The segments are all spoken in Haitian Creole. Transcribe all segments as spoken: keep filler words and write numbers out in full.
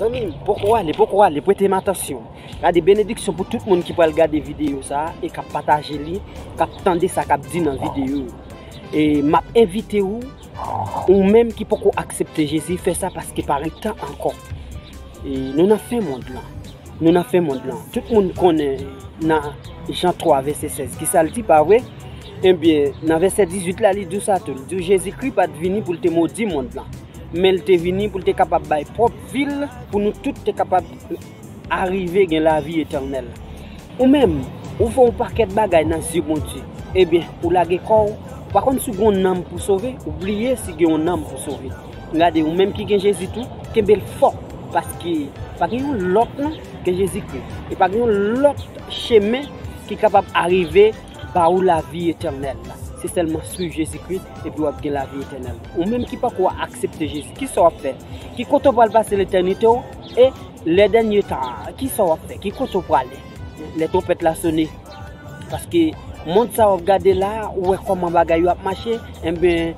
Zanmi m, poko ale, poko ale, prete m atansyon. Gade, benediksyon pou tout moun ki pral gade videyo sa a e k ap pataje li, k ap tande sa k ap di nan videyo yo. E m ap envite w, ou menm ki poko aksepte Jezi, fè sa paske pa ret tan ankò. E nou nan fen mond lan. Nou nan fen mond lan. Tout moun konnen nan Jan twa vèsè sèz, kisa l di, pa vre? Ebyen, nan vèsè dizuit la, li di w sa tou. Li di w Jezikri pa t vini pou l te modi mond lan, men l te vini pou l te kapab bay pwòp vi l, pou nou tout te kapab arive gen lavi etènèl. Ou menm, ou fè yon pakèt bagay nan zye Bondye. Ebyen, ou lage kò w, ou pa konn si w gen yon nanm pou sove, ou bliye si gen yon nanm pou sove. Gade, ou menm ki gen Jezi tou, kenbe l fò, paske pa gen yon lòt non ke Jezikri. E pa gen yon lòt chemen ki kapab arive ba ou lavi etènèl la. Se sèlman swiv Jezikri, epi w ap gen lavi etènèl. Ou menm ki poko aksepte Jezi, kisa w ap fè? Ki kote w pral pase letènite w? E lè dènye tan an, kisa w ap fè? Ki kote w prale lè twonpèt la sone? Paske mond sa w ap gade la, ou wè kòman bagay yo ap mache, enben,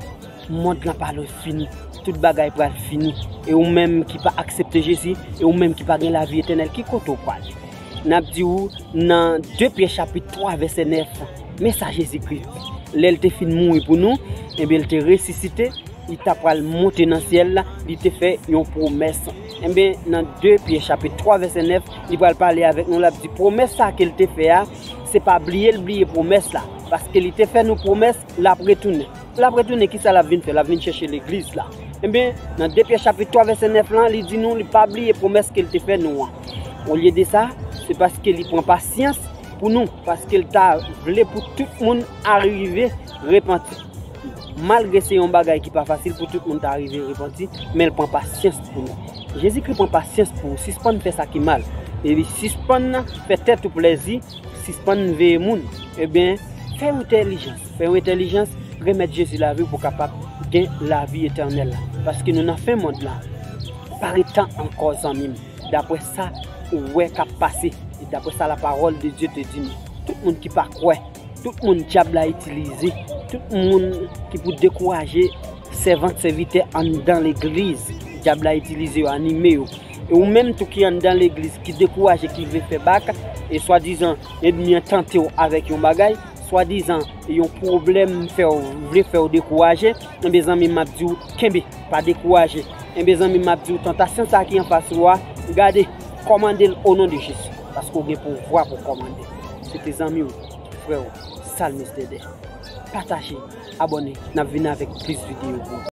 mond lan pa lwen fini. Tout bagay pral fini. E ou menm ki pa aksepte Jezi, e ou menm ki pa gen lavi etènèl, ki kote w prale? N ap di w nan de Pyè chapit twa vèsè nèf, men sa Jezikri di. Lè l te fin mouri pou nou, enben, l te resisite, li ta pral monte nan syèl la, li te fè yon pwomès. Enben, nan de Pyè chapit twa vèsè nèf, li pral pale avèk nou, l ap di pwomès sa ke l te fè a, se pa bliye l bliye pwomès la, paske li te fè nou pwomès, l ap retounen. L ap retounen, kisa l ap vin fè? L ap vin chèche legliz la. Enben, nan de Pyè chapit twa vèsè nèf lan, li di nou li pa bliye pwomès ke l te fè nou an. Olye de sa, se paske li pran pasyans pou nou, paske l ta vle pou tout moun arive repanti. Malgre se yon bagay ki pa fasil pou tout moun ta rive repanti, men l pran pasyans pou nou. Jezikri pran pasyans pou ou. Sispann fè sa ki mal. Epi sispann fè tèt ou plèzi, sispann veye moun. Ebyen, fè yon entèlijans. Fè yon entèlijans, remèt Jezi lavi w pou w kapab gen lavi etènèl la. Paske nou nan fen mond la. Pa ret tan ankò, zanmi m. Daprè sa ou wè k ap pase, e daprè sa lapawòl de Dye te di nou, tout moun ki pa kwè, tout moun dyab la itilize, tout moun ki pou dekouraje sèvant, sèvitè anndan legliz, dyab la itilize yo, anime yo. E ou menm tou ki anndan legliz, ki dekouraje, ki vle fè bak, e swadizan ènmi an tante w avèk yon bagay, swadizan yon pwoblèm fè w, vle fè w dekouraje, enben zanmi m ap di w, kenbe, pa dekouraje. Enben zanmi m ap di w, tantasyon sa ki anfas ou a, gade, kòmande l o non de Jezi, paske w gen pouvwa pou w kòmande. Se te zanmi w, frè w, Salmis Dèdè. Pataje, abòne, n ap vin avèk plis videyo pou ou.